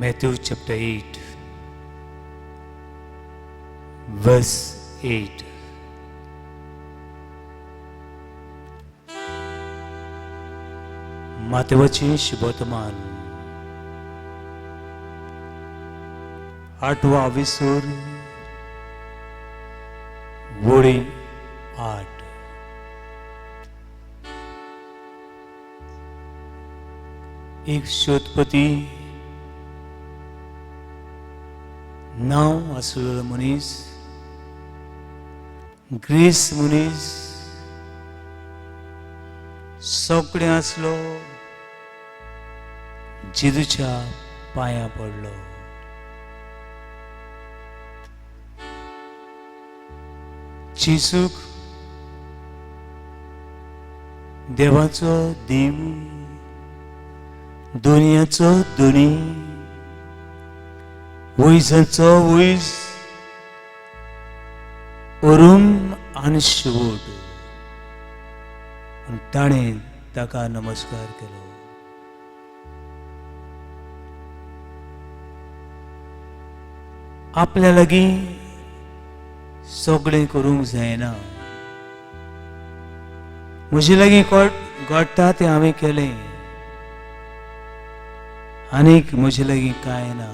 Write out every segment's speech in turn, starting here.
Matthew chapter 8 verse 8. मातेवाचें शुभवर्तमान आठवा विसूर वळी 8. एक शोधपती नांव आसलेलो मनीस, ग्रीस मनीस, सगळें आसलो, जेजूच्या पांयां पडलो. जेजूक देवाचो देव, दुनियाचो धनी, वैजाचो वैज, अरूम आनी शेवट, आनी ताणें ताका नमस्कार केलो. आपल्या लागीं सगळें करूंक जायना, म्हजे लागीं घडटा तें हांवें केलें, आनीक म्हजे लागीं कांय ना.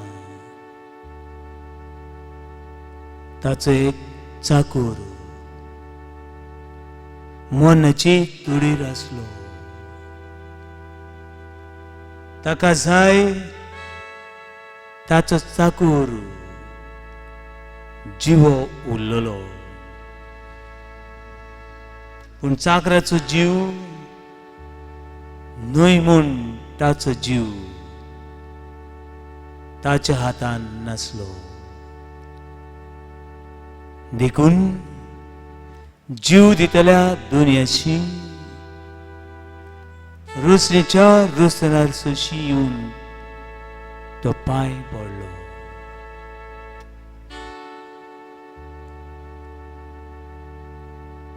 ताचो एक चाकूर मनाची तुडीर आसलो, ताका जाय ताचो चाकूर जिवो उरलेलो, पूण चाकराचो जीव न्हय म्हूण ताचो जीव ताच्या हातान नासलो. देखून जीव दितल्या दुनियाशी रुसणीच्या रुसणार सोशी येवन तो पांय पडलो.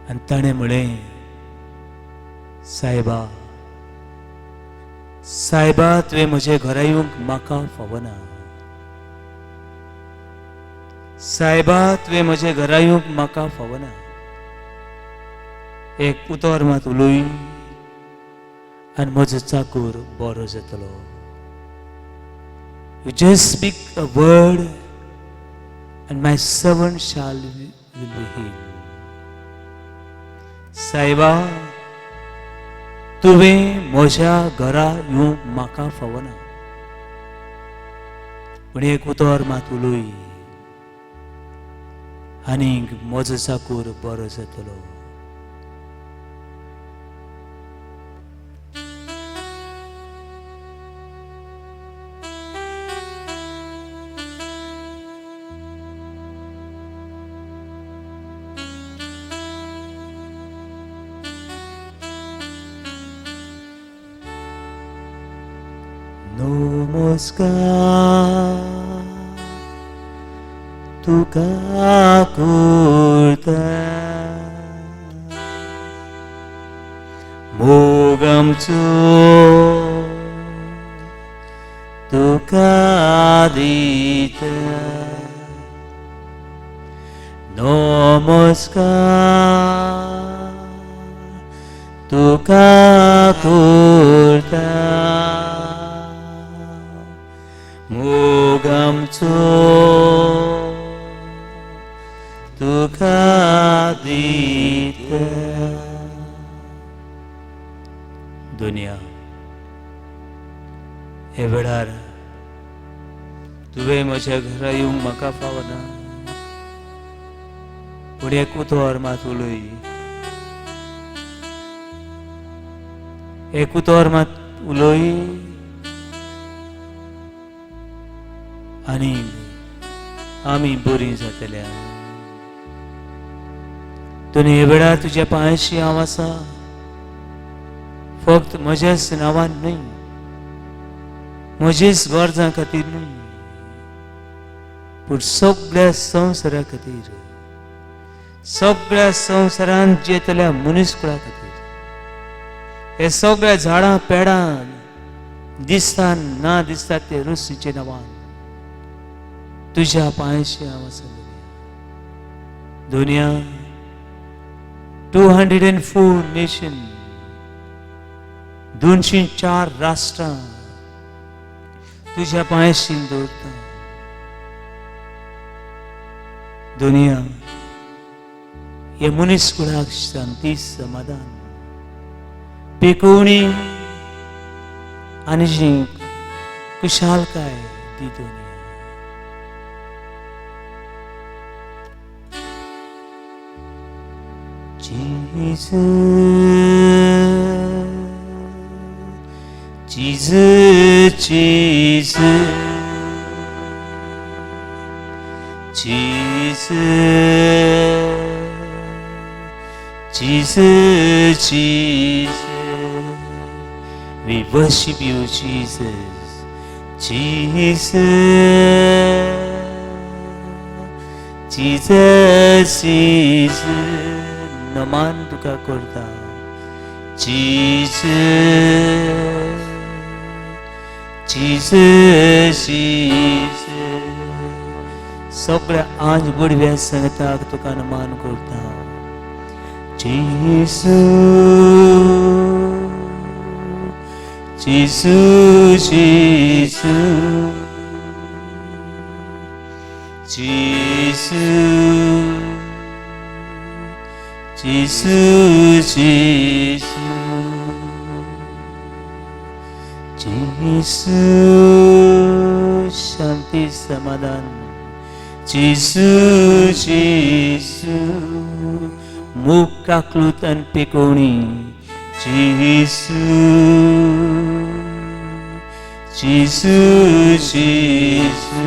आनी ताणें म्हळें, सायबा, सायबा, तुवें म्हज्या घरा येवंक म्हाका फावना. सायबा, तुवें म्हज्या घरा येवंक म्हाका फावना. एक उतर मात उलय आनी म्हजो चाकूर बरो जातलो. You just speak a word and my servant shall will be healed. सायबा, तुवें म्हज्या घरा येवंक म्हाका फावना, पूण एक उतर मात उलय आनीक म्हजो चाकूर बरो जातलो. नमस्कार तुका करता, मोग आमचो तुका दिता. नमस्कार तुका करता, मोग आमचो तुका दिता. दुनिया हे वेळार तुवें म्हज्या घरा येवंक म्हाका फावना, पूण एक उतर मात उलय, एक उतर मात उलय आनी आमी बरीं जातल्या. तुवें हे वेळार तुज्या पांयशी हांव आसा, फक्त म्हज्याच नांवान न्हय, म्हजेच गरजां खातीर न्हय, पूण सगळ्या संवसारा खातीर, सगळ्या संवसारांत जियेतल्या मनीसकुळा खातीर. हे सगळ्या झाडां पेडां दिसता ना दिसता ते रुसीचे नांवान तुज्या पांयशी हांव आसा दुनिया. 204 नेशन, 204 राष्ट्रां तुज्या पांयशी दवरता. दुनिया, हे मनीस कुळाक शांती, समाधान, पेकोवणी आनी जी खुशालकाय दी दुनिया. Jesus, Jesus, Jesus, Jesus, Jesus, Jesus. We worship you, Jesus. Jesus, Jesus, Jesus. नमान तुका करता. Jesus, Jesus, Jesus. सगळ्या आज बुडव्या संगताक तुका नमान करता. जेसू, जेसू, जेसू, जेसू, जेसू, जेसू, जेसू. शांती, समाधान, जेसू, जेसू. मूक, काकलूत आनी पेकोवणी, जेसू, जेसू, जेसू.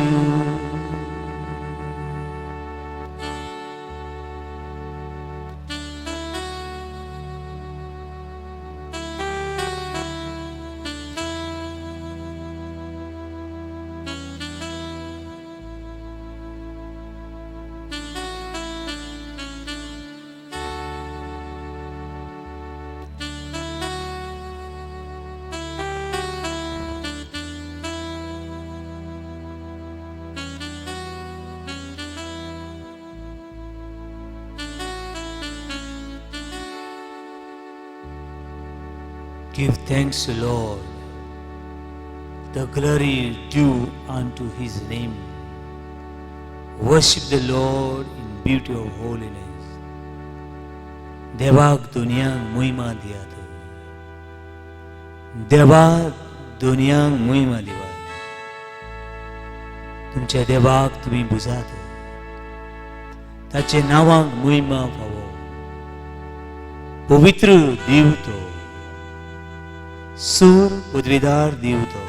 Give thanks to Lord, the glory due unto His name. Worship the Lord in beauty of holiness. देवाक दुनियांक मोहिमा दियात. देवाक दुनियांक मोहिमा दिवात. तुमच्या देवाक तुमी बुजात, ताचे नांवाक मोहिमा फावो. पवित्र देव तो, सूर पदवीदार देव तो.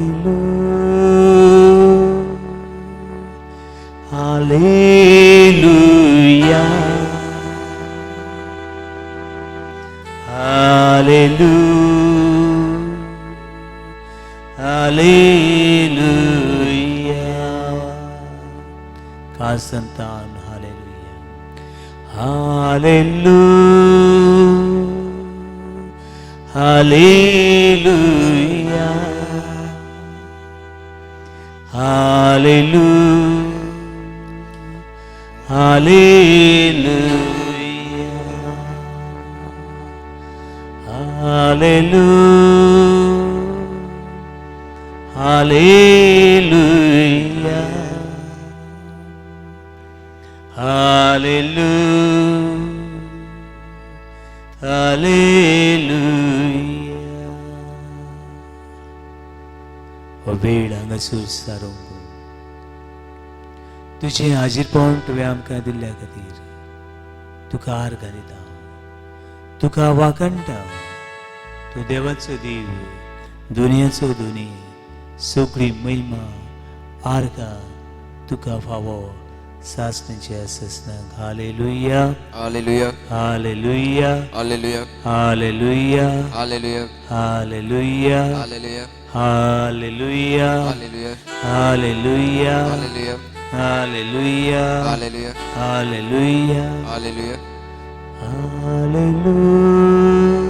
Hallelujah, hallelujah, hallelujah, hallelujah. कासंतान hallelujah, hallelujah, hallelujah, hallelujah, hallelujah, hallelujah, hallelujah, hallelujah, hallelujah. हो वेळ हांगासर सारोवंक तुजें हाजीरपण तुवें आमकां दिल्ल्या खातीर तुका आर्गां दिता, तुका वाखणटा. तूं देवाचो देव, दुनियाचो धनी. सगळी महिमा, आर्गां तुका फावो सासण्याच्या ससनाक. Hallelujah. Hallelujah. Hallelujah. Hallelujah. Hallelujah. Hallelujah. Hallelujah. Hallelujah. Hallelujah. Hallelujah. Hallelujah. Hallelujah. Hallelujah. Hallelujah. Hallelujah. Hallelujah. Hallelujah.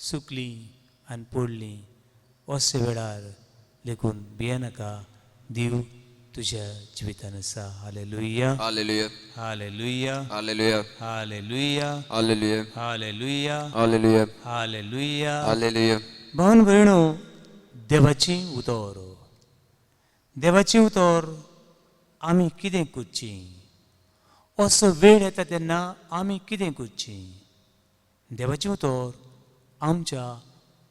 सुकलीं आनी पडलीं. अशे वेळार लेखून भियेनाका, देव तुज्या जिवितान आसा. Hallelujah, hallelujah, hallelujah, hallelujah, hallelujah, hallelujah, hallelujah, hallelujah, hallelujah. Hallelujah. भावन भयणो, देवाचें उतर, देवाचें उतर आमी कितें करचें? असो वेळ येता तेन्ना आमी कितें करचें? देवाचें उतर आमच्या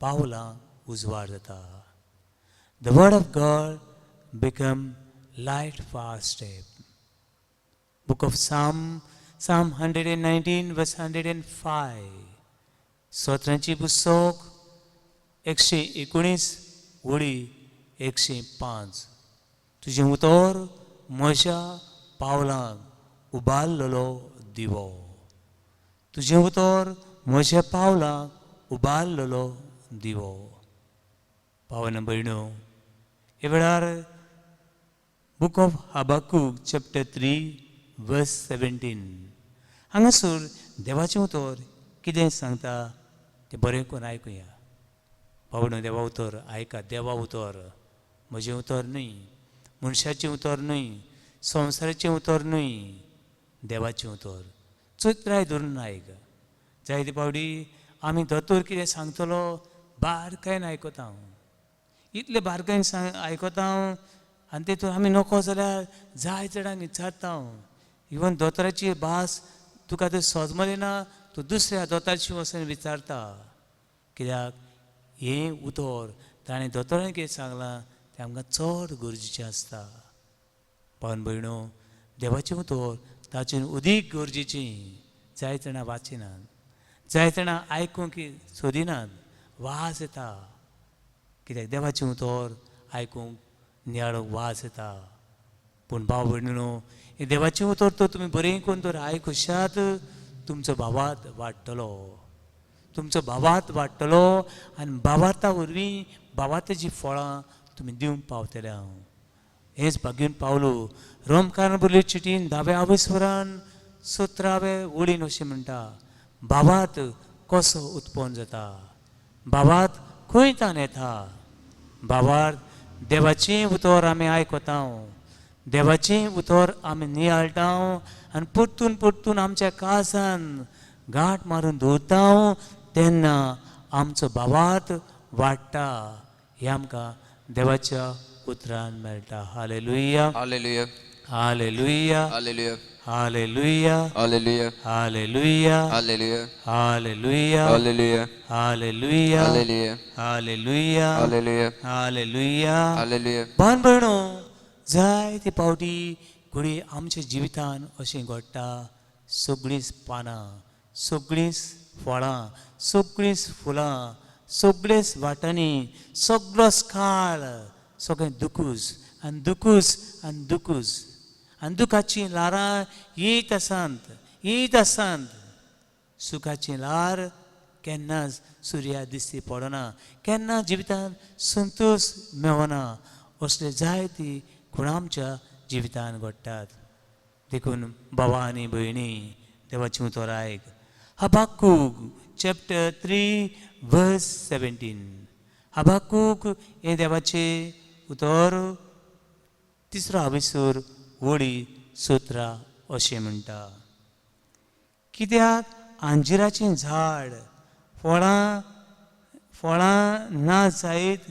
पावलांक उजवाड जाता. The word of God become light for our step. Book of Psalm, Psalm 119 verse 105. स्तोत्रांची पुस्तक 119 ओळी 105. तुजें उतर म्हज्या पावलांक उबारलेलो दिवो. तुजें उतर म्हज्या पावलांक उबारलेलो दिवो. पावन भयणो, हे वेळार Book of Habakkuk chapter 3 verse 17 हांगासर देवाचें उतर कितें सांगता तें बरें करून आयकुया. पावणो, देवा उतर आयका. देवा उतर, म्हजें उतर न्हय, मनशाचें उतर न्हय, संवसाराचें उतर न्हय, देवाचें उतर चतुराय धरून आयक. जायते फावटी आमी दोतोर कितें सांगतलो बारकायेन आयकता हांव, इतले बारकायेन सांग आयकता हांव आनी तेतून आमी नको जाल्यार जाय जाणांक विचारता हांव. इवन दोतोराची भास तुका तर सजमली ना, तूं दुसऱ्या दोतोराची वचून विचारता. कित्याक हें उतर ताणें दोतोरान कितें सांगलां तें आमकां चड गरजेचें आसता. पावन भयणो, देवाचें उतर ताचें अदीक गरजेचें. जाय जाणां वाचिनात, जाय जाणां आयकूंक सोदिनात, वाज येता. कित्याक देवाचें उतर आयकूंक नियाळूंक वाज येता. पूण भाव भयणीनो, हें देवाचें उतर तर तुमी बरें करून तर आयकुशात, तुमचो भावार्थ वाडटलो, तुमचो भावार्थ वाडटलो आनी भावार्था वरवीं भावार्थाचीं फळां तुमी दिवंक पावतले. हांव हेच भागीन पावलो रोमकारान बरयल्ले चिटीन धाव्या आवयस्वरान 17वे ओळीन अशें म्हणटा, भावार्थ कसो उत्पन्न जाता, भावार्थ खंय तान येता? भावार्थ देवाचें उतर आमी आयकता, देवाचें उतर आमी नियाळटा आनी परतून परतून आमच्या काळजान गांठ मारून दवरता, तेन्ना आमचो भावार्थ वाडटा. हें आमकां देवाच्या उतरान मेळटा. Hallelujah, hallelujah, hallelujah, hallelujah, hallelujah, hallelujah, hallelujah, hallelujah, hallelujah, hallelujah, hallelujah, hallelujah, hallelujah, hallelujah, hallelujah. Hallelujah. भावन भयणो, जायते फावटी घडये आमच्या जिवितान अशें घडटा, सगळींच पानां, सगळींच फळां, सगळींच फुलां, सगळेच वाटांनी सगळोच काळ सगळें दुकूस आनी दुकूस आनी दुकूस आनी दुखाचीं ल्हारां येत आसात, येत आसात. सुखाचीं ल्हार केन्नाच सुर्या दिश्टी पडना, केन्ना जिवितांत संतोश मेवना. असले जायती खुणां आमच्या जिवितांत घडटात. देखून बाबा आनी भयणी, देवाचें उतर आयक. Habakkuk chapter 3 verse 17. Habakkuk हें देवाचें उतर तिसरो आविसूर वळी 17 अशें म्हणटा, कित्याक आंजिराचें झाड फळां फळां ना जायत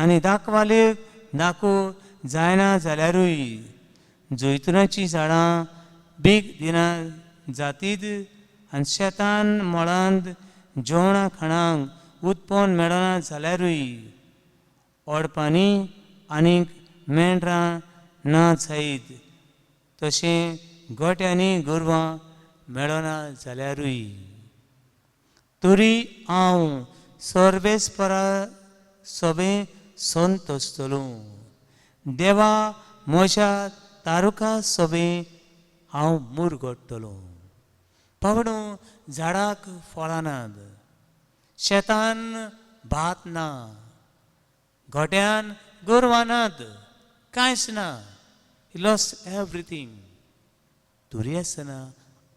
आनी दाखवालेक दाखो जायना जाल्यारूय जैतुनाचीं झाडां बीग दिना जातीत आनी शेतान मळांत जेवणा खाणांक उत्पन्न मेळना जाल्यारूय ओडपांनी आनीक मेंढरां ना जायत तशें गोट्यांनी गोरवां मेळना जाल्यारूय तरी हांव सर्वेस्परा सगळें संतोसतलो. देवा म्हज्या तारुका सगळें हांव मुरगट्टलो. पावणो, झाडाक फळां नात, शेतान भात ना, गोट्यान गोरवां नात, कांयच ना. He lost everything. तरी आसतना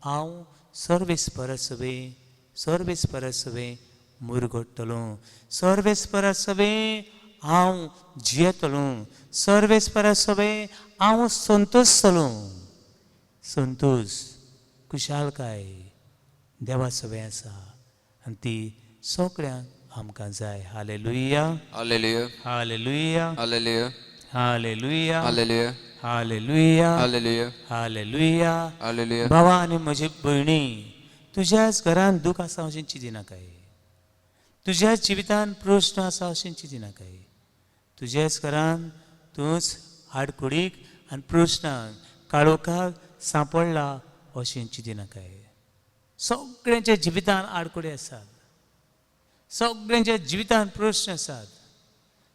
हांव सर्वेस्परा सगळें, सर्वेस्परा सगळें मुरगडटलो, सर्वेस्परा सवें हांव जियेतलो, सर्वेस्परा सवें हांव संतोशतलो. संतोश, खुशालकाय देवा सवें आसा आनी ती सगळ्यांक आमकां जाय. Hallelujah, hallelujah, hallelujah, hallelujah, hallelujah, hallelujah, hallelujah, hallelujah, hallelujah. Hallelujah. भावा आनी म्हजे भयणी, तुज्याच घरान दूख आसा अशें चिंतिनाकाय, तुज्याच जिवितान प्रश्न आसा अशें चिंतिनाकाय. तुज्याच घरान तूंच आडकुडीक आनी प्रश्नाक काळोखाक सांपडला अशें चिंतिनाकाय. सगळ्यांच्या जिवितान आडकुडी आसात, सगळ्यांच्या जिवितान प्रश्न आसात,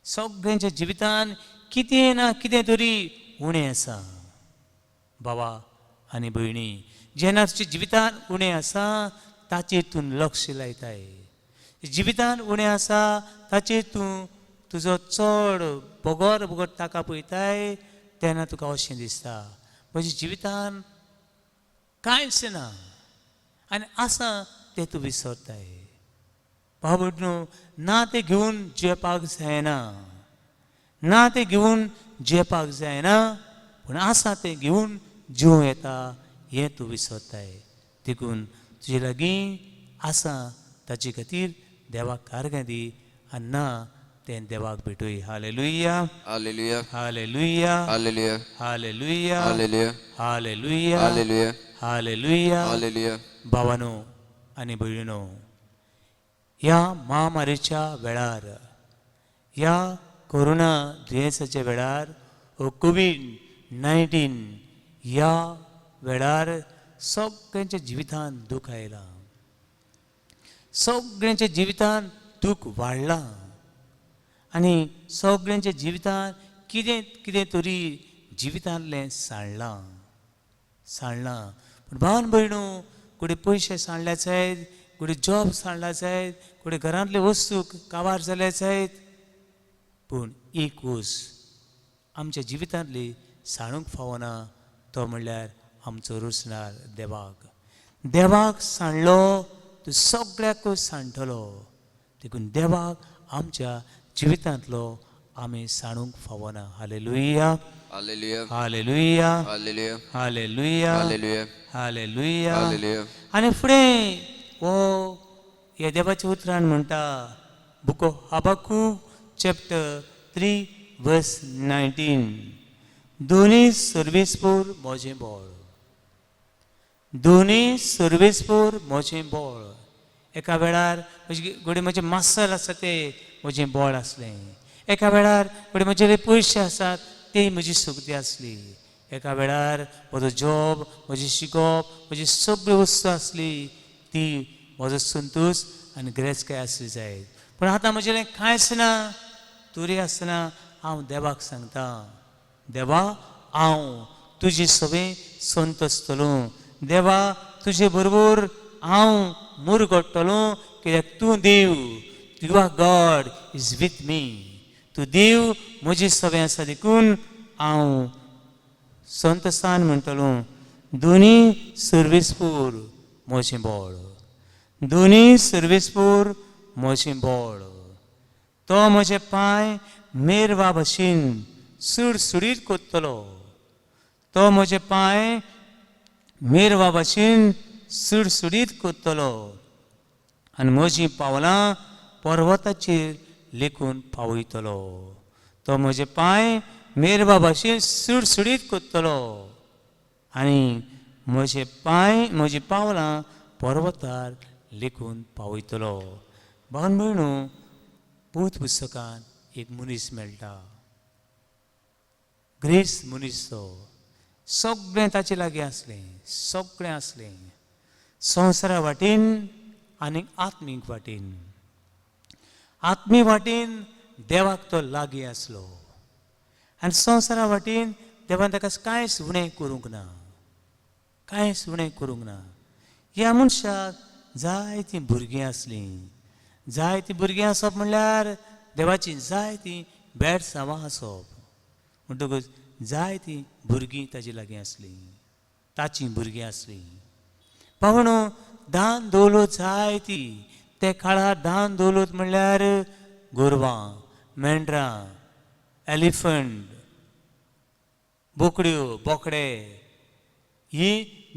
सगळ्यांच्या जिवितान कितें ना कितें तरी उणें आसा. बाबा आनी भयणी, जेन्ना तुज्या जिवितान उणें आसा ताचेर तूं लक्ष लायताय, जिवितान उणें आसा ताचेर तूं तुजो चड बगर बगर ताका पळयताय, तेन्ना तुका अशें दिसता म्हज्या जिवितान कांयच ना आनी आसा तें तूं विसरताय. बाबा न्हू, ना तें घेवन जियेवपाक जायना, ना तें घेवन जियेवपाक जायना, पूण आसा तें घेवन जिवं येता हें तूं विसरताय. देखून तुजे लागीं आसा ताचे खातीर देवाक कारगां दी आनी ना तें देवाक भेटय. Hallelujah, hallelujah, hallelujah, hallelujah, hallelujah, hallelujah, hallelujah, hallelujah, hallelujah. Hallelujah. भावानो आनी भयणीनो, ह्या महामारीच्या वेळार, ह्या कोरोना दुयेंसाच्या वेळार, कोवीड 19 ह्या वेळार सगळ्यांच्या जिवितांत दूख आयलां, सगळ्यांच्या जिवितांत दूख वाडलां आनी सगळ्यांच्या जिवितांत कितें कितें तरी जिवितांतलें सांडलां सांडलां. पूण भावन भयणू, कुडे पयशे सांडल्या जायत, कुडे जॉब सांडला जायत, कुडे घरांतले वस्तू काबार जाल्या जायत, पूण एक वस्त आमच्या जिवितांतली सांडूंक फावना, तो म्हणल्यार आमचो रोसणार देवाक. देवाक सांडलो तूं सगळ्याकूच सांडटलो. देखून देवाक आमच्या जिवितांतलो आमी सांडूंक फावना. Hallelujah, hallelujah, hallelujah, hallelujah, hallelujah, hallelujah, hallelujah. Hallelujah. आनी फुडें हो ह्या देवाच्या उतरान म्हणटा, book of Habakkuk chapter 3 verse 19, दोनी सर्वेस्पोर म्हजें बळ, दोनी सर्वेस्पोर म्हजें बळ. एका वेळार म्हजे घडये म्हजें मासल आसा तें म्हजें बळ आसलें, एका वेळार घडये म्हजे पयशे आसात ते म्हजी शक्ती आसली, एका वेळार म्हजो जॉब, म्हजें शिकप, म्हजी सगळी वस्तू आसली ती म्हजो संतोश आनी गिरेस्तकाय आसली जायत. पूण आतां म्हजें कांयच ना, तरी आसतना हांव देवाक सांगता, देवा हांव तुजे सवें संतोशतलो, देवा तुजे बरोबर हांव मुरगडटलो, कित्याक तूं देव, you are God is with me, तूं देव म्हजे सवें आसा, देखून हांव संतोसान म्हणटलो, दोनी सर्वेस्पोर म्हजें बळ, दोनी सर्वेस्पोर म्हजें बळ. तो म्हजे पांय मेरवा भशेन सुडसुडीत कोत्तलो, तो म्हजे पांय मेरवा भशेन सुडसुडीत कोत्तलो आनी म्हजीं पावलां पर्वताचेर लेखून पावयतलो. तो म्हजे पांय मेरवा भशेन सुडसुडीत कोत्तलो आनी म्हजे पांय म्हजीं पावलां पर्वतार लेखून पावयतलो. भावन भयणू, पूत पुस्तकान एक मनीस मेळटा, ग्रेस मनीस. तो सगळें ताचे लागीं आसलें, सगळें आसलें, संवसारा वाटेन आनी आत्मीक वाटेन. आत्मीक वाटेन देवाक तो लागीं आसलो आनी संवसारा वाटेन देवान ताका कांयच उणें करूंक ना, कांयच उणें करूंक ना. ह्या मनशाक जायतीं भुरगीं आसलीं, जायतीं भुरगीं आसप म्हणल्यार देवाचीं जायतीं भेटसांवां आसप, म्हणटकूच जायतीं भुरगीं ताजे लागीं आसलीं, ताचीं भुरगीं आसलीं. पावणो दान दवलो जायती, ते काळार दान दौलत म्हणल्यार गोरवां, मेंढरां, एलिफंट, बोकड्यो, बोकडे, ही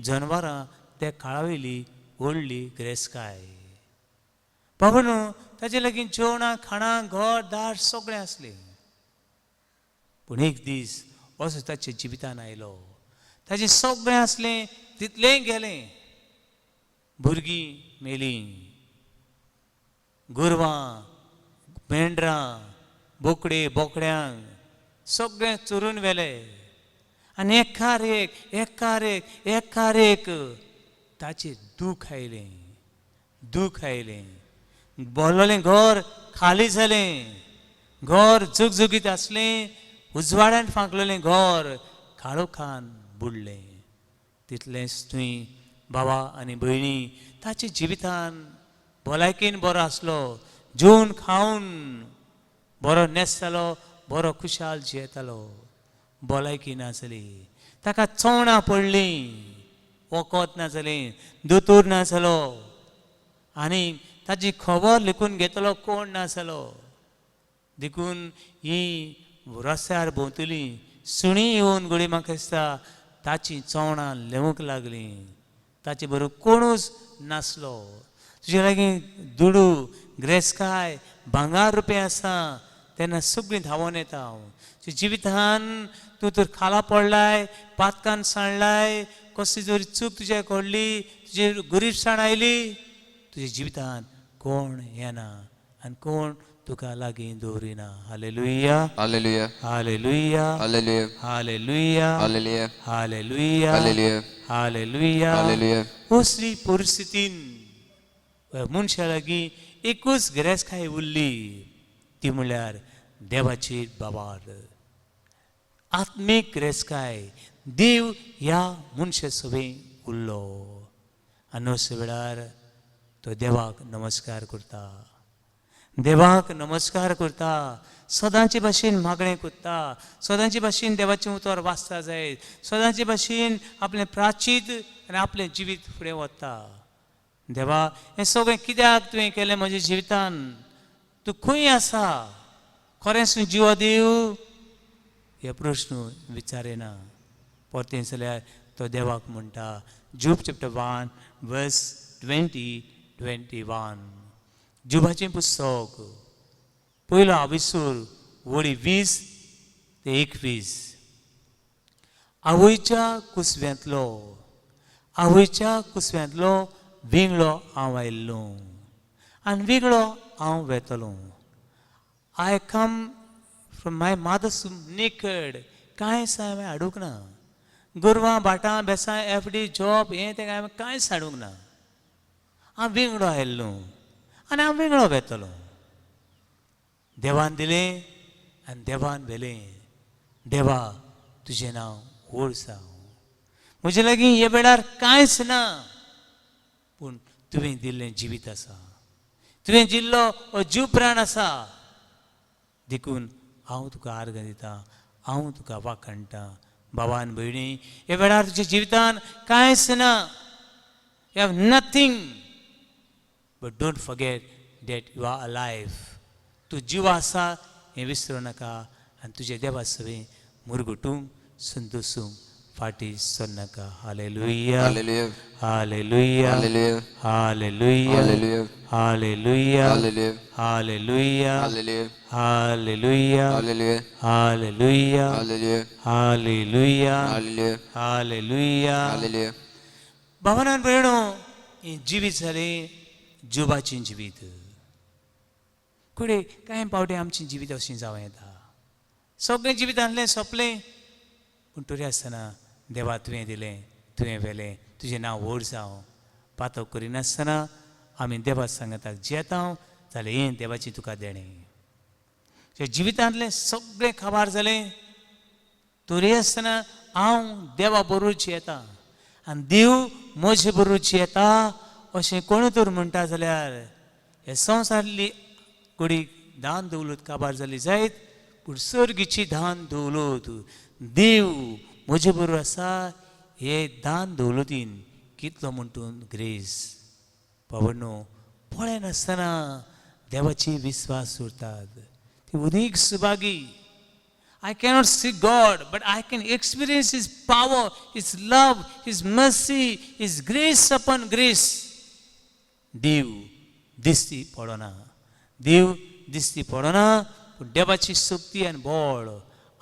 जनवरां त्या काळावयली व्हडली गिरेस्तकाय. बाबा ताचे लागीं जेवणां खाणां घर दार सगळें आसलें. पूण एक दीस असो ताच्या जिवितान आयलो, ताचें सगळें आसलें तितलेंय गेलें. भुरगीं मेलीं, गोरवां, मेंढरां, बोकडे, बोकड्यांक सगळें चोरून व्हेलें. आनी एकार एक एकार एक एकार एक ताचेर दूख आयलें, दूख आयलें. बोल्लोलें घर खाली जालें, घर झुगझुगीत आसलें, उजवाडान फांकलेलें घर काळोखान बुडलें. तितलेंच न्हय बाबा आनी भयणी, ताच्या जिवितान भलायकेन बरो आसलो, जेवन खावन बरो न्हेसतालो, बरो खुशाल जियेतालो. भलायकी नासली, ताका चवणां पडलीं, वखद नासलें, दोतोर नासलो, आनी ताची खबर लेखून घेतलो कोण नासलो. देखून ही रस्त्यार भोंवतली सुणीं येवन घडये म्हाका दिसता ताचीं चवणां लेवंक लागलीं. ताचे बरोबर कोणूच नासलो. तुजे लागीं दुडू, गिरेस्तकाय, भांगार रुपया आसा तेन्ना सगळीं धांवोन येता हांव. तुज्या जिवितान तूं तर खाला पडलाय, पातकान सांडलाय, कसली जरी चूक तुज्या घडली, तुजेर गरिबसाण आयली, तुज्या जिवितान कोण येना आनी कोण तुका लागीं दवरिना. Hallelujah, hallelujah, hallelujah, hallelujah, hallelujah, hallelujah, hallelujah, hallelujah, hallelujah. Hallelujah. असली परिस्थितीन मनशा लागीं एकूच गिरेस्तकाय उरली, ती म्हणल्यार देवाची बाबार, आत्मीक गिरेस्तकाय. देव ह्या मनशा सवें उरलो आनी अशे वेळार तो देवाक नमस्कार करता, देवाक नमस्कार करता, सदांचे भाशेन मागणें करता, सदांचे भाशेन देवाचें उतर वाचता जायत, सदांचे भाशेन आपलें प्राचीत आनी आपलें जिवीत फुडें वता. देवा, हें सगळें कित्याक तुवें केलें म्हज्या जिवितान? तूं खंय आसा? खरेंच तूं जिवा देव? हे प्रश्न विचारिना. परतें जाल्यार तो देवाक म्हणटा, Job chapter 1 verse 20 21, जुबाचें पुस्तक पयलो आविसूर वळी 20 ते 21. आवयच्या कुसव्यांतलो, आवयच्या कुसव्यांतलो विंगळो हांव आयल्लो आनी वेगळो हांव वेतलो. I come from my mother's naked. कांयच हांवें हाडूंक ना. गोरवां, भाटां, बेसां, एफडी, जॉब, हें तें हांवें कांयच हाडूंक ना. हांव विंगडो आयल्लो आनी हांव वेगळो वेतलो. देवान दिलें आनी देवान व्हेलें. देवा, तुजें नांव व्हड जावं. म्हजे लागीं हे वेळार कांयच ना, पूण तुवें दिल्लें जिवीत आसा, तुवें दिल्लो हो जीव प्राण आसा, देखून हांव तुका आर्गां दितां, हांव तुका वाखाणटा. बाबान भयणी, हे वेळार तुज्या जिवितान कांयच ना, you have nothing, but don't forget that you are alive. तूं जीव आसा हें विसरूं नाका आनी तुज्या देवा सवें मुरगुटूंक संतोसूंक फाटीं सरनाका. Hallelujah, hallelujah, hallelujah, hallelujah, hallelujah, hallelujah, hallelujah, hallelujah, hallelujah, hallelujah, hallelujah, hallelujah, hallelujah, hallelujah, hallelujah, hallelujah, hallelujah. Hallelujah. भावनान भयणो, हें जिवीत जालें जुबाचें जिवीत. कुडे कांय पावटी आमचें जिवीत अशें जावं येता, सगळें जिवीत आसलें सोंपलें, पूण तरी आसतना देवा तुवें दिलें, तुवें व्हेलें, तुजें नांव व्हड जावं. पातक करिनासतना आमी देवा सांगाताक जियेता जाल्यार हें देवाचें तुका देणें. जिवितांतलें सगळें काबार जालें तरी आसतना हांव देवा बरोबर जियेता आनी देव म्हजे बरोबर जियेता अशें कोण तर म्हणटा जाल्यार हे संवसारांतली कुडीक दान दवलत काबार जाली जायत, पूण सर्गीची दान दवलत देव म्हजे बरोबर आसा हे दान दवलतीन कितलो म्हणटून ग्रेस. बाबांनो, पळयनासतना देवाची विस्वास उरतात ती उदीक Subhagi. I cannot see God, but I can experience His power, His love, His mercy, His grace upon grace. देव दिश्टी पडना, देव दिश्टी पडना, पूण देवाची शक्ती आनी बळ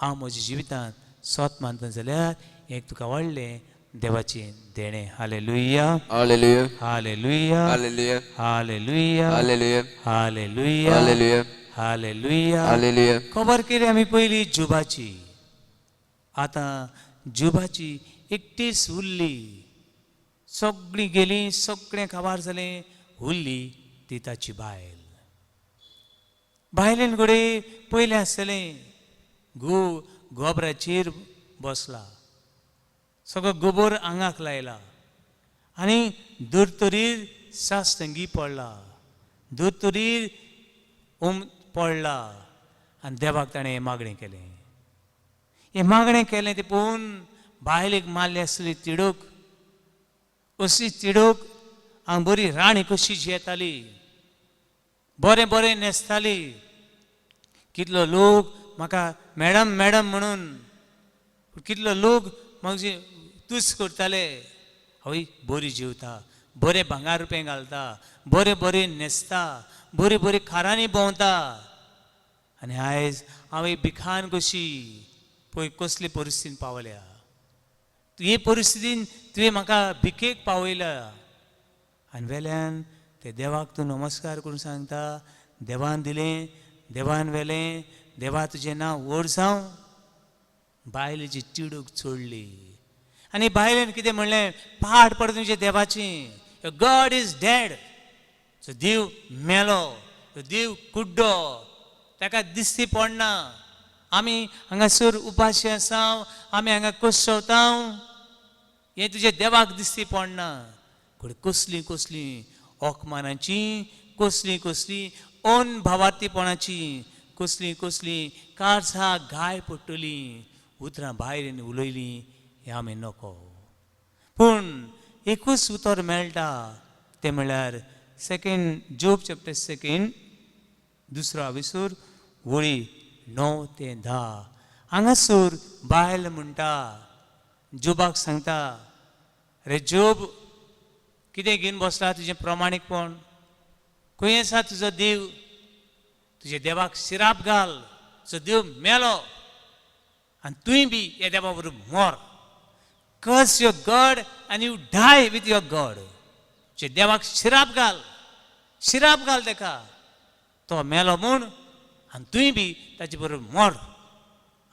हांव म्हज्या जिवितांत सोत मानता जाल्यार एक तुका व्हडलें देवाचें देणें. Hallelujah. Hallelujah. Hallelujah. Hallelujah. Hallelujah. Hallelujah. Hallelujah. Hallelujah. Hallelujah. Hallelujah. खबर केली आमी पयली जुबाची. आतां जुबाची एकटीच उरली. सगळीं गेलीं, सगळें काबार जालें, उरली ती ताची बायल. बायलेन घडये पयलें आसतलें, घोव गोबराचेर बसला, सगळो गोबोर आंगाक लायला आनी धर्तरीर सासंगी पडला, धर्तरीर उम पडला आनी देवाक ताणें हें मागणें केलें. हें मागणें केलें तें पळोवन बायलेक मारली आसली तिडक. अशी तिडक, हांव बरी राणी कशी जियेताली, बरें बरें न्हेसताली, कितलो लोक म्हाका मॅडम मॅडम म्हणून, कितलो लोक म्हाजी तुस्त करताले. हय, बरी जेवता, बरें भांगर रुपें घालता, बरें बरें न्हेसता, बरी बरी कारांनी भोंवता आनी आयज हांव एक भिखान कशी पळय कसले परिस्थितीन पावल्या. हे परिस्थितीन तुवें म्हाका भिकेक पावयल्या. आनी वेल्यान ते देवाक तूं नमस्कार करून सांगता, देवान दिलें, देवान व्हेलें, देवा तुजें नांव व्हड जावं. बायलेची तिडूक चडली आनी बायलेन कितें म्हणलें, पाड पडूं तुजें देवाची, God is dead. सो देव मेलो, देव कुड्डो, ताका दिश्टी पडना. आमी हांगासर उपाशी आसा, आमी हांगा कश्टवता, हें तुज्या देवाक दिश्टी पडना. पूण कसलीं कसलीं अकमानाची, कसलीं कसलीं अनभावार्थीपणाची, कसलीं कसलीं काळजाक घाय पडटलीं उतरां भायर उलयलीं हें आमी नको. पूण एकूच उतर मेळटा, तें म्हणल्यार सेकेंड जोब चॅप्टर सेकेंड दुसरो आविसूर वळी 9 ते 10. हांगासर बायल म्हणटा, जोबाक सांगता, रे जोब, कितें घेवन बसला तुजें प्रमाणीकपण? खंय आसा तुजो देव? तुज्या देवाक शिराप घाल, तुजो देव मेलो आनी तुंय बी ह्या देवा बरोबर मोर. Curse your God and you die with your God. तुज्या देवाक शिराप घाल, शिराप घाल ताका, तो मेलो म्हूण, आनी तुंय बी ताचे बरोबर मोर.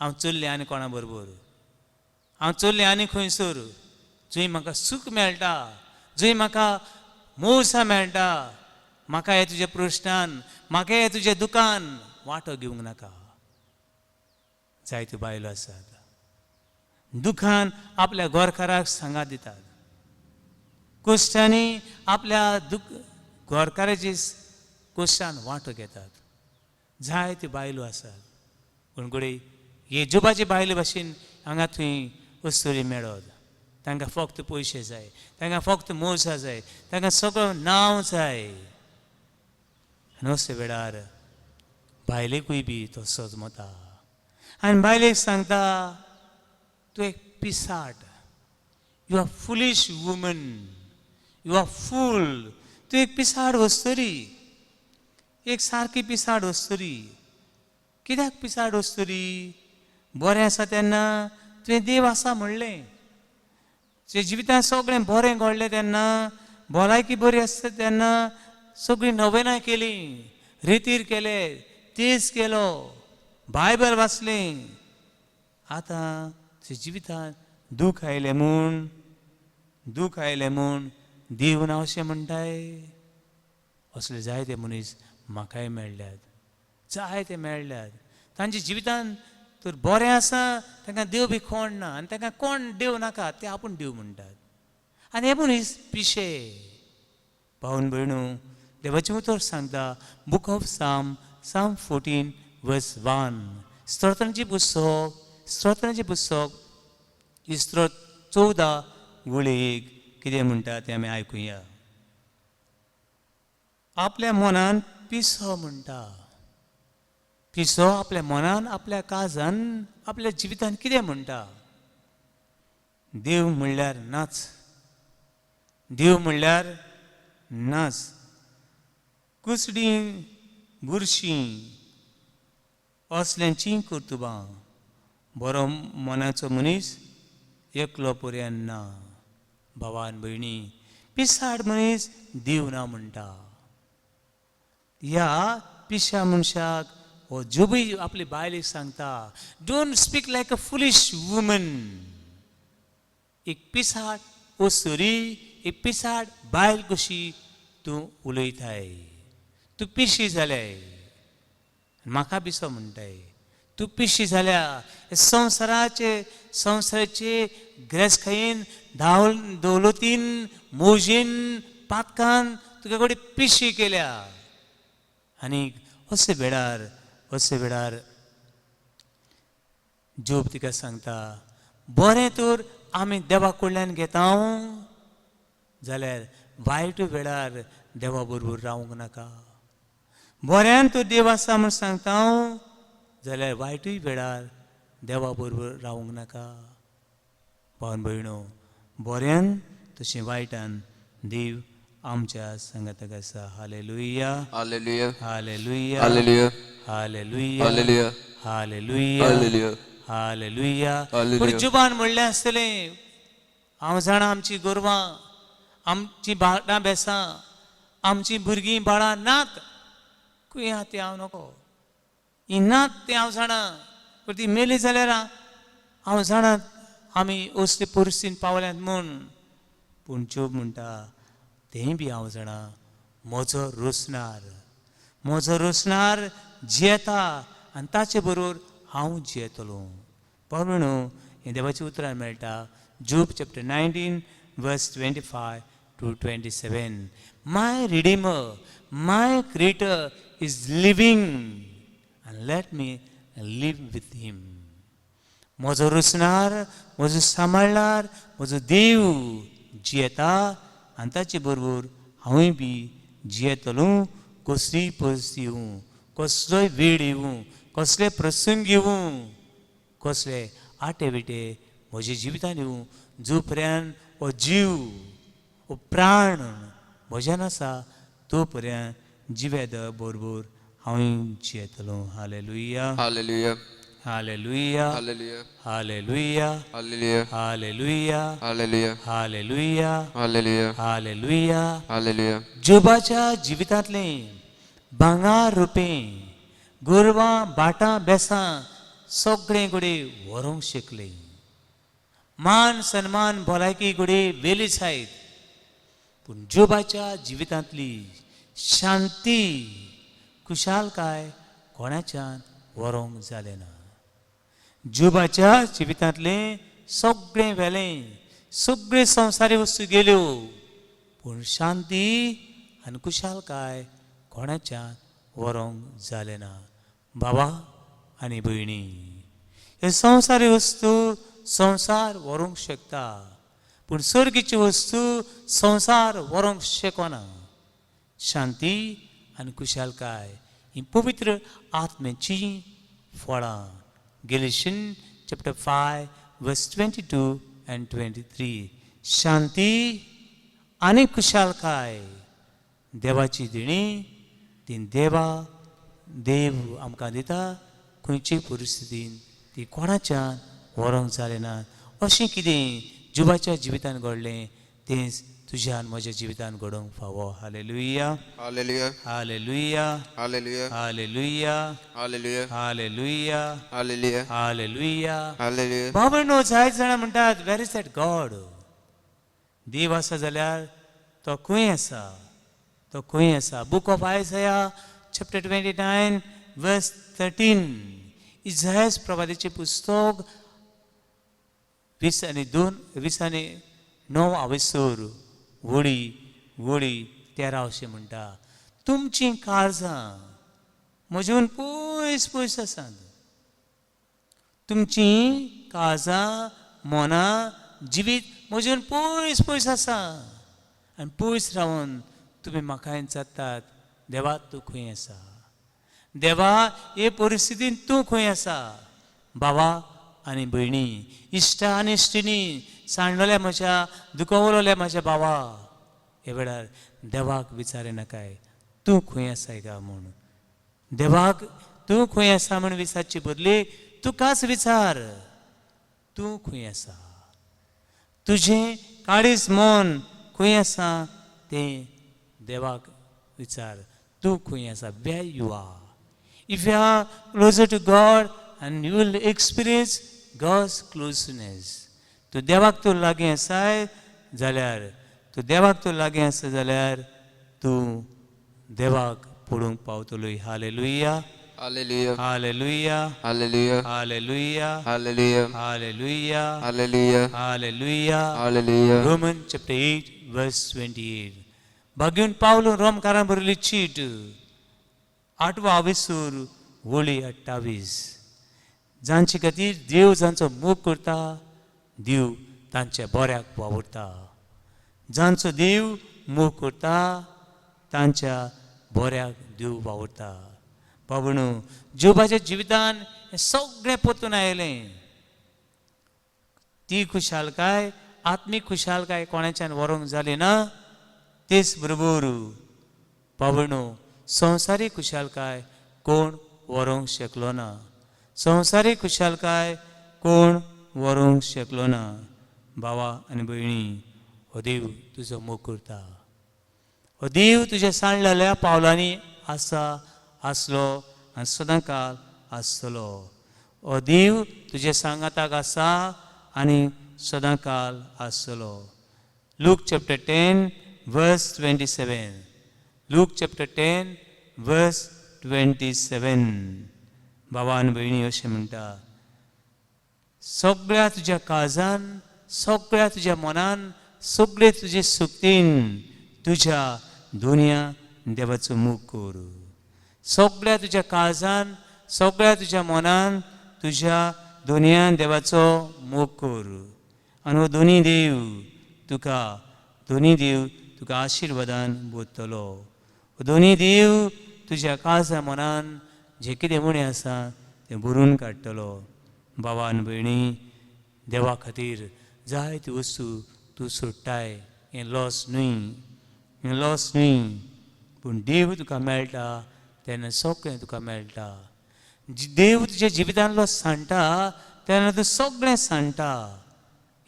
हांव चल्लें आनी कोणा बरोबर, हांव चल्लें आनी खंयसर जंय म्हाका सूख मेळटा, जंय म्हाका मोवसा मेळटा. म्हाका हे तुज्या प्रश्नान, म्हाका हे तुजें दुकान वांटो घेवंक नाका. जायत्यो बायलो आसात, दुखान आपल्या गोरकाराक सांगात दितात, कुश्टांनी आपल्या दुख गोरकाराची कुश्टान वांटो घेतात. जायत्यो बायलो आसात, पूण घडये हे जोबाचे बायले भाशेन हांगा थंय अस्तुरी मेळत. तांकां फक्त पयशे जाय, तांकां फक्त मोसा जाय, तांकां सगळो नांव जाय. आनी असल्या वेळार बायलेकूय बी तो सजमता आनी बायलेक सांगता, तूं एक Pisat, you are foolish woman, you are fool. तूं एक पिसाड वस्तुरी, एक सारकी पिसाड वस्तुरी. कित्याक पिसाड वस्तुरी? बरें आसा तेन्ना तुवें देव आसा म्हणलें, तुज्या जिवितांत सगळें बरें घडलें तेन्ना, भलायकी बरी आसता तेन्ना सगळीं नवेनां केलीं, रेतीर केले, तेज केलो, बायबल वाचलें. आतां तुज्या जिवितांत दूख आयलें म्हूण, दूख आयलें म्हूण देव ना अशें म्हणटाय? असले जायते मनीस म्हाकाय मेळ्ळ्यात, जायते मेळ्ळ्यात. तांच्या जिवितांत तर बरें आसा, तांकां देव बी कोण ना आनी तांकां कोण देव नाका, ते आपूण देव म्हणटात. आनी हे मनीस पिशे. भावन भयणू, देवाचें उतर सांगता, Book of Psalm, Psalm 14 verse 1, स्तोत्रांचें पुस्तक, स्तोत्रांचें पुस्तक इस्त्रोत 14 वळी 1 कितें म्हणटा तें आमी आयकुया. आपल्या मनान पिसो म्हणटा. पिसो आपल्या मनान, आपल्या काळजान, आपल्या जिवितान कितें म्हणटा? देव म्हणल्यार नाच, देव म्हणल्यार नाच. कुसडीं बुरशीं असल्यांचीं कर्तुबां, बरो मनाचो मनीस एकलो पर्यान ना. भावान भयणी, पिसाड मनीस देव ना म्हणटा. ह्या पिशा मनशाक हो जोबूय आपले बायलेक सांगता, don't speak like a foolish woman. एक पिसाड ओसरी, एक पिसाड बायल कशी तूं उलयताय, तूं पिशी जाल्याय, म्हाका पिसो म्हणटाय, तूं पिशी जाल्या. संवसाराचे संवसाराचे ग्रेसखायेन, धांव दौलतीन, मोजीन, पातकान तुगे कडेन पिशी केल्या. आनी अशे वेळार जोब तिका सांगता, बरें तर आमी देवा कडल्यान घेता जाल्यार वायट वेळार देवा बरोबर रावंक नाका. बऱ्यान तूं देव आसा म्हूण सांगता जाल्यार वायटूय वेळार देवा बरोबर रावंक नाका. भावन भयणो, बऱ्यान तशें वायटान देव आमच्या सांगाताक आसा. Hallelujah. Hallelujah. Hallelujah. Hallelujah. Hallelujah. Hallelujah. Hallelujah. Hallelujah. Hallelujah. Hallelujah. पूण जुबान म्हणलें आसतलें, हांव जाणा आमची गोरवां, आमची भाटां बेसां, आमची भुरगीं बाळां नात, खंय आहा ती हांव नको, ही नात ती हांव जाणा. पूण ती मेली जाल्यार हांव जाणा आमी असले परिस्थितीन पावल्यात म्हूण. पूण जोब म्हणटा, तेंय बी हांव जाणा, म्हजो रोसणार, म्हजो रोसणार जियेता आनी ताचे बरोबर हांव जियेतलो. भाव, हें देवाची उतरां मेळटा Job chapter 19 verse 25 to 27. My redeemer, my creator is living and let me live with him. म्हजो रोसणार, म्हजो सांबाळणार, म्हजो देव जियेता आनी ताचे बरोबर हांवूय बी जियेतलो. कसलीय परिस्थिती येवं, कसलोय वेळ येवं, कसले प्रसंग येवं, कसले आटे विटे म्हज्या जिवितान येवं, जो पर्यंत हो जीव, हो प्राण म्हज्यान आसा तो पर्यंत जिव्या देवा बरोबर हांवूय जियेतलो. Hallelujah. Hallelujah. Hallelujah. Hallelujah. Hallelujah. Hallelujah. Hallelujah. Hallelujah. Hallelujah. Hallelujah. Hallelujah. Hallelujah. जोबाच्या जिवितांतलें भांगर, रुपें, गोरवां, भाटां बेसां सगळें घडये व्हरूंक शकले, मान सन्मान भलायकी घडये वेली जायत, पूण जोबाच्या जिवितांतली शांती, खुशालकाय कोणाच्यान व्हरूंक जालें ना. जोबाच्या जिवितांतलें सगळें व्हेलें, सगळे संवसारी वस्तू गेल्यो, पूण शांती आनी खुशालकाय कोणाच्यान व्हरूंक जालें ना. बाबा आनी भयणी, हे संवसारी वस्तू संवसार व्हरूंक शकता, पूण सर्गीची वस्तू संवसार व्हरूंक शकना. शांती आनी खुशालकाय ही पवित्र आत्म्याची फळां. Galatian chapter 5 verse 22 and 23. शांती आनी खुशालकाय देवाची देणी, ती देवा देव आमकां दिता. खंयचे परिस्थितीन ती कोणाच्यान व्हरूंक जालें ना. अशें कितें जोबाच्या जिवितान घडलें, तेंच तुज्या आनी म्हज्या जिवितान घडोवंक फावो. Hallelujah. Hallelujah. Hallelujah. Hallelujah. Hallelujah. Hallelujah. Hallelujah. Hallelujah. Hallelujah. Hallelujah. भावनो, जायत जाणां म्हणटात, where is that God? देव आसा जाल्यार तो खंय आसा? तो खंय आसा? Book of Isaiah chapter 29 verse 13. इजायस प्रवादीचें पुस्तक 22, 29 आवसर वळी वळी 13 अशें म्हणटा, तुमचीं काळजां म्हज्यान पयस पयस आसात. तुमचीं काळजां, मनां, जिवीत म्हज्यान पयस पयस आसा आनी पयस रावन तुमी म्हाका विचारतात. देवा तूं खंय आसा, देवा हे परिस्थितीन तूं खंय आसा. बाबा आनी भयणी, इश्टा आनी इश्टिणी, सांडलेल्या म्हज्या, दुखवलेल्या म्हज्या बाबा, हे वेळार देवाक विचारी नाकाय तूं खंय आसाय गा म्हूण. देवाक तूं खंय आसा म्हूण विचारचे बदली तुकाच विचार, तूं खंय आसा, तुजें काळीज मन खंय आसा तें देवाक विचार, तूं खंय आसा. Where you are, if you are closer to God and you will experience God's closeness. तूं देवाक तूं लागीं आसाय जाल्यार, तूं देवाक तूं लागीं आसा जाल्यार तूं देवाक पळोवंक पावतलोय. Hallelujah, Hallelujah. Hallelujah, Hallelujah. Hallelujah, Hallelujah. Hallelujah, Hallelujah. Hallelujah. Hallelujah. Roman chapter 8 verse 28. भाग्यून पावलो रोमकारां बरयली चीट 8वो आविसूर वळी 28. जांचे खातीर देव जांचो मोग करता, देव तांच्या बऱ्याक वावुरता. जांचो देव मोग करता तांच्या बऱ्याक देव वावुरता. बाबणू, जोबाच्या जिवितान हें सगळें परतून आयलें. ती खुशालकाय, आत्मीक खुशालकाय कोणाच्यान व्हरूंक जाली ना. तेच बरोबर बाबणू, संवसारीक खुशालकाय कोण व्हरूंक शकलो ना. संवसारीक खुशालकाय कोण व्हरूंक शकलो ना. भावा आनी भयणी, हो देव तुजो मोग करता, हो देव तुज्या सांडलेल्या पावलांनी आसा, आसलो आनी सदांकाल आसतलो. हो देव तुज्या सांगाताक आसा आनी सदांकाल आसतलो. Luke chapter 10 verse 27. Luke chapter 10 verse 27. बाबा आनी भयणी, अशें म्हणटा, सगळ्या तुज्या काळजान, सगळ्या तुज्या मनान, सगळे तुजे सुक्तीन तुज्या दुनिया देवाचो मोग कर. सगळ्या तुज्या काळजान, सगळ्या तुज्या मनान, तुज्या दुनियान देवाचो मोग कर आनी हो दोनी देव तुका, दोनी देव तुका आशिर्वादान बोतलो. हो दोनी देव तुज्या काळजा मनान जें कितें उणें आसा तें भरून काडटलो. बाबा आनी भयणी, देवा खातीर जायती वस्तू तूं सोडटाय, हें लॉस न्हय, हें लॉस न्हय. पूण देव तुका मेळटा तेन्ना सगळें तुका मेळटा. देव तुज्या जिवितांतलो सांडटा तेन्ना तूं सगळें सांडटा.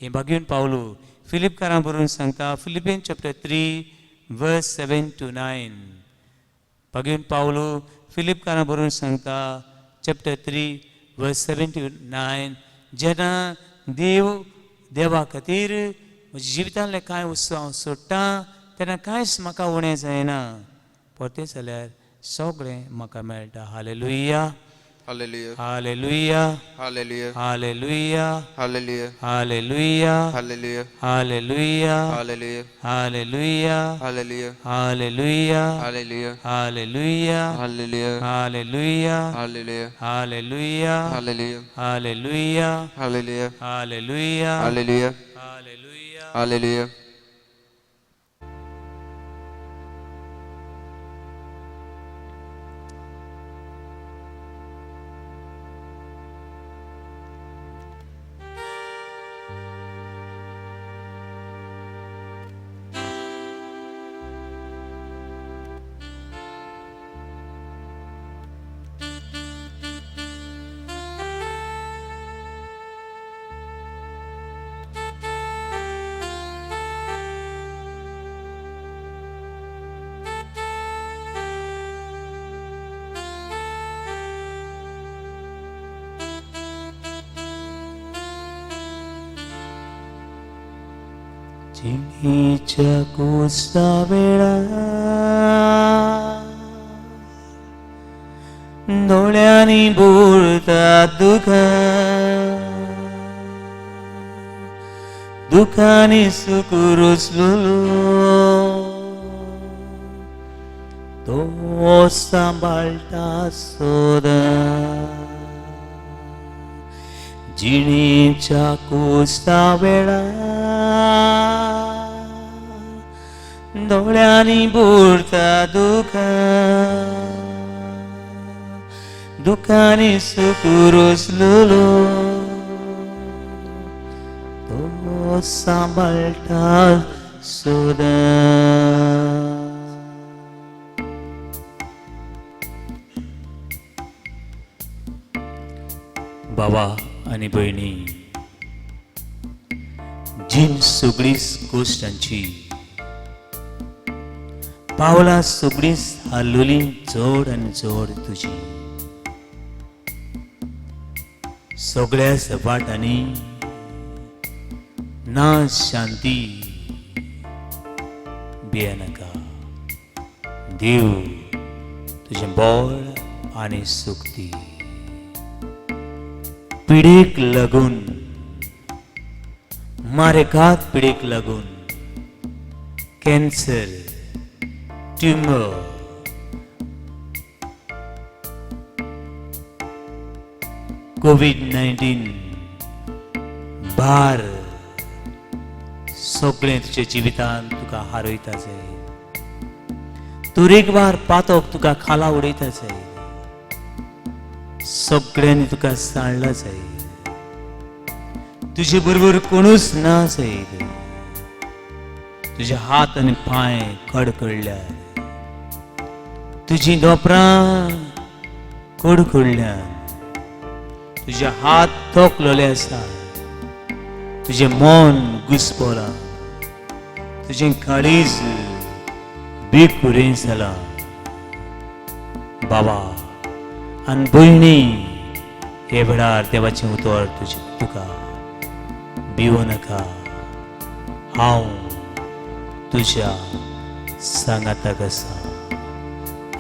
हें भाग्यून पावलो फिलिपकारां बरोवन सांगता, Philippian chapter 3 verse 7 to 9. भाग्यून पावलो फिलिपकारां बरोवन सांगता चॅप्टर 3 वर्स 7 टू 9. जेन्ना देव देवा खातीर म्हज्या जिवितांतलें कांय वस्तू हांव सोडटा तेन्ना कांयच म्हाका उणें जायना, परतें जाल्यार सगळें म्हाका मेळटा. Hallelujah, Hallelujah. Hallelujah, Hallelujah. Hallelujah, Hallelujah. Hallelujah, Hallelujah. Hallelujah, Hallelujah. Hallelujah, Hallelujah. Hallelujah, Hallelujah. Hallelujah, Hallelujah. Hallelujah, Hallelujah. Hallelujah, Hallelujah. Hallelujah, Hallelujah. Hallelujah, Hallelujah. Hallelujah. Hallelujah. जिणेच्या कोसा वेळार दोळ्यांनी बुडता दुखां, दुखांनी सुख रुचलो तो सांबाळटा सदां. जिणेच्या कोसा वेळार दोळ्यांनी बुडता दुकां दुकांनी सुकुरोसलेलो तो सांबाळटा सदां. बाबा आनी भयणी, जीण सगळीच गोश्टांची, पावलां सगळीच हालोली जोड आनी जोड तुजी, सगळ्या सपाटांनी ना शांती. भियेनाका, देव तुजें बळ आनी सुक्ती. पिडेक लागून, मारेकात पिडेक लागून, कॅन्सर, ट्युमर, कोवीड-19, भार सगळें तुज्या जिवितांत तुका हारयता जाय. तरेकवार पातक तुका खाला उडयता जाय. सगळ्यांनी तुका सांडला जाय. तुजे बरोबर कोणूच ना जाय. तुजे हात आनी पांय कडकडल्यार, तुजी धोपरां कडकडल्यान, तुजे हात तोखलोले आसा, तुजें मन घुसपलां, तुजें काळीज बेकुरें जालां. बाबा आनी भयणी, हे वेळार देवाचें उतर तुजें तुका, भिवो नाका, हांव तुज्या सांगाताक आसा.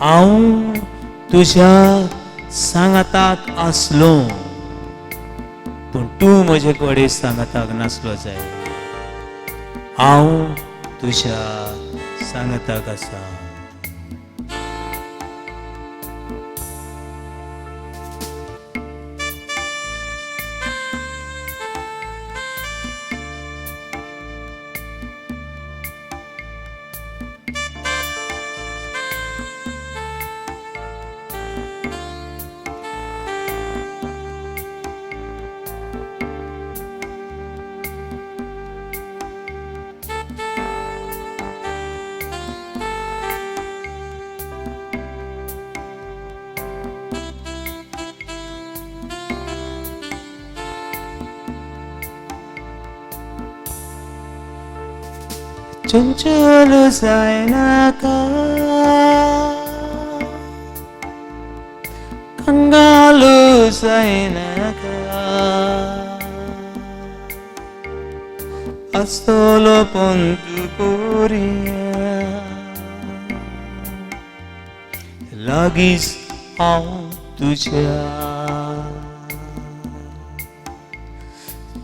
हांव तुज्या सांगाताक आसलो, पूण तूं म्हजे कडेन सांगाताक नासलो जाय. हांव तुज्या सांगाताक आसा. चंचल जायनाका, कंगालू जायनाका, आसतलो पंतु कोरिया, लागींच हांव तुज्या.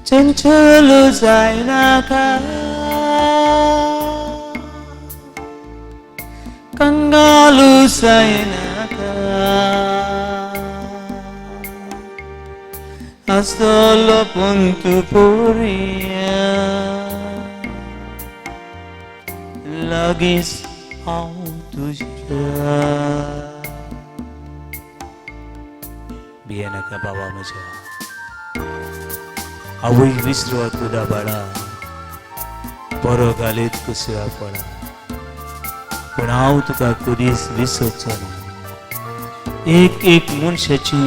चंचल जायनाका, कंगालू जायनाका, आसतलो पंतु पोरिया, लागींच हांव तुज्या. भियेनाका बाबा म्हज्या, आवय विसरो तुदा बाळा, बरो घालीत कुसव्या पडा, पूण हांव तुका कदीच विसरचो ना. एक एक मनशाची,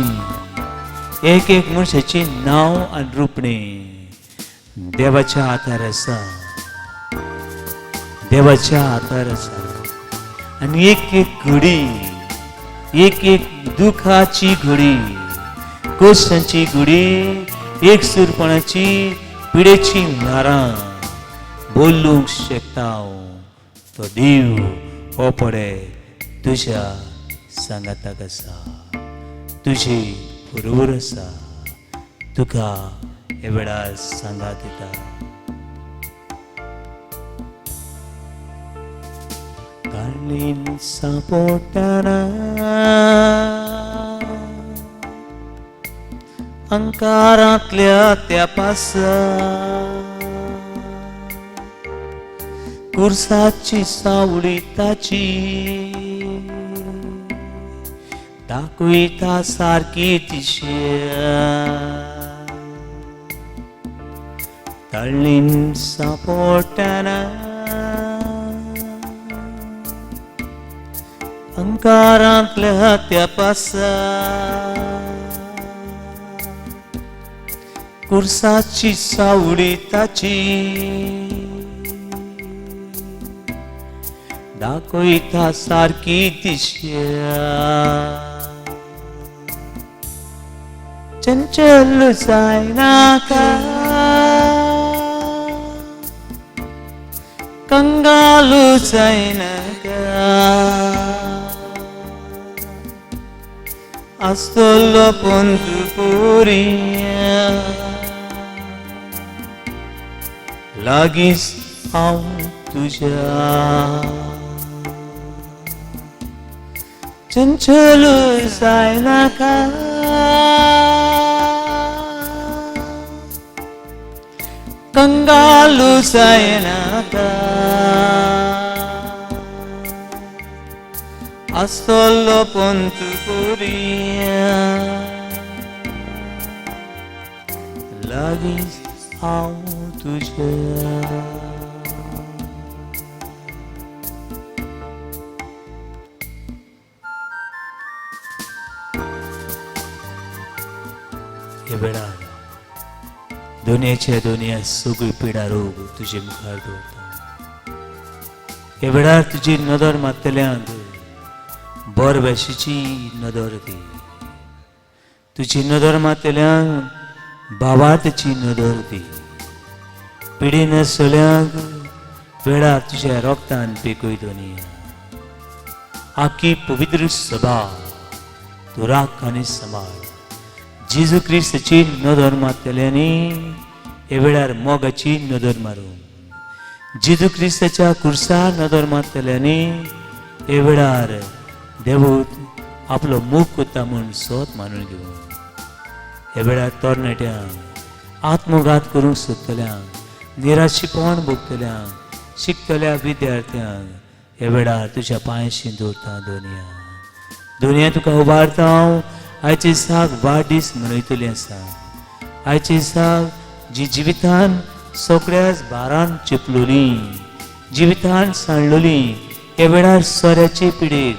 एक एक मनशाची नांव आनी रुपणें देवाच्या हातार आसा, देवाच्या हातार आसा. आनी एक एक घडी, एक एक दुखाची घडी, कश्टांची घडी, एकसूरपणाची पिडेची ल्हारां बोलूंक शकता हांव, तो देव हो पडे तुज्या सांगाताक आसा, तुजी बरोबर आसा, तुका हे वेळार सांगात दिता. काळीन सांपोटना अंकारांतल्या त्या पासा, कुर्साची सावळी ताची दाखयता सारकी दिशा तळीन सापोटना अंकारांतल्या हत्या पासा कुर्साची सावळी ताची दाखयता सारकी दिशा चंचल जायनाका कंगालू जायनाका आसतलो पंत पुरिया लागींच हांव तुज्या चंचल जायनाका कंगालू जायनाका आसतलो पंत पुरिया लागींच हांव तुज्या. हे वेळार दुनियेच्या दुनिया सगळी पिडा रोग तुजे मुखार दवरता. हे वेळार तुजी नदर मारतल्यांक बर भाशेची नदर दी. तुजी नदर मारतल्यांक भावार्थाची नदर दी. पिडीन आसतल्यांक वेळार तुज्या रोगतान पेकय दुनिया. आखी पवित्र सभा तूं राख आनी सांबाळ. जेजू क्रिस्ताची नदर मारतल्यांनी हे वेळार मोगाची नदर मारूं. जेजू क्रिस्ताच्या कुर्सार नदर मारतल्यांनी हे वेळार देवूत आपलो मोग करता म्हूण सोत मानून घेवं. हे वेळार तरणाट्यांक आत्मघात करूंक सोदतल्यांक निराशीपण भोगतल्यांक शिकतल्या विद्यार्थ्यांक हे वेळार तुज्या पांयशी दवरता दुनिया. दुनिया तुका उबारता हांव. आयचे दिसाक वाडदीस मनयतली आसा. आयचे दिसाक जी जिवितान सगळ्याच भारान चिपलोली जिवितान सांडलोली हे वेळार सोऱ्याचे पिडेक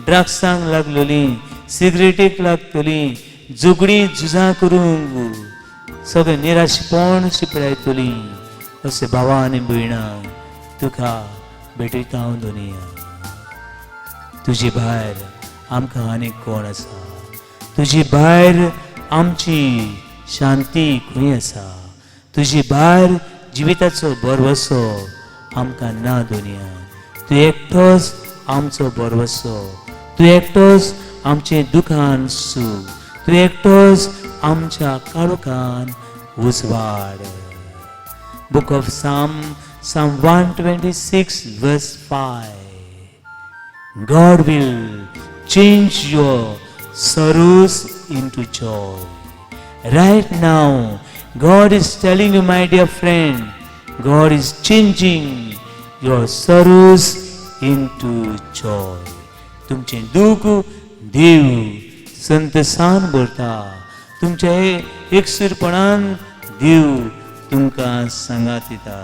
ड्रग्सांक लागलोली सिगरेटीक लागतली झगडी झुजां करूंक सगळें निराशपण शिपडायतली अशें भावा आनी भयणां तुका भेटयता हांव दुनिया. तुजी भायर आमकां आनीक कोण आसा? तुजी भायर आमची शांती खंय आसा? तुजी भायर जिविताचो भरवसो आमकां ना दुनिया. तूं एकटोच आमचो भरवसो, तूं एकटोच आमचें दुखान सूख, तूं एकटोच आमच्या काळोखान उजवाड. Book of Psalm, Psalm 126 verse 5. God will change your sorrows into joy. Right now, God is telling you, my dear friend, God is changing your sorrows into joy. तुमचें दुःख देव संतसान भरता. तुमचे एकसूरपणान देव तुमकां सांगात दिता.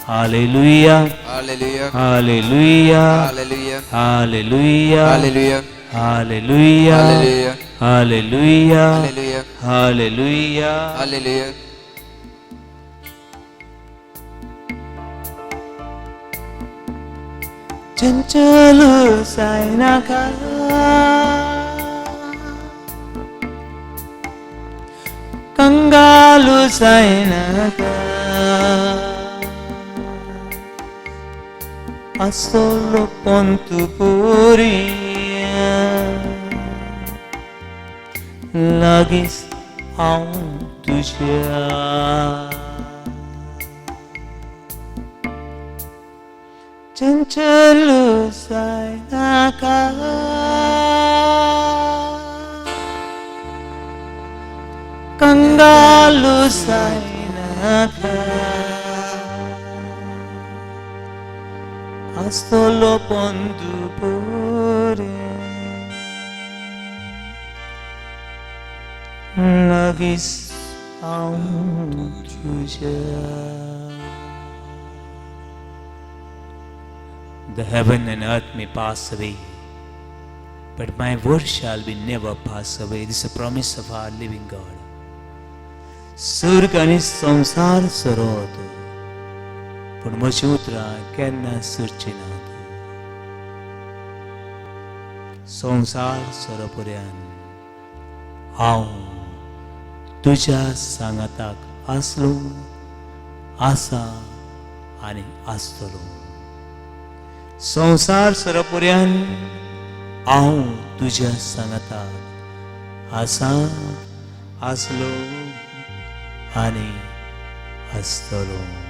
Hallelujah. Hallelujah. Hallelujah. Hallelujah. Hallelujah. Hallelujah. Hallelujah. Hallelujah. Hallelujah. Hallelujah. Hallelujah. Hallelujah. चंचल जायनाका कंगालू जायनाका आसलो पंत पुरिया लागींच हांव तुज्या. चंचल जायनाका कंगालू जायनाका आसतलो पंदू बरें लागींच हांव तुज्या. The heaven and earth may pass away, but my word shall be never pass away. This is a promise of our living God. सर्ग आनी संवसार सरत, पूण म्हजीं उतरां केन्ना सरचीं नात. संवसार सरपर्यान हांव तुज्या सांगाताक आसलो, आसा आनी आसतलो. संवसार सरपर्यान हांव तुज्या सांगाताक आसा, आसलो आनी आसतलो.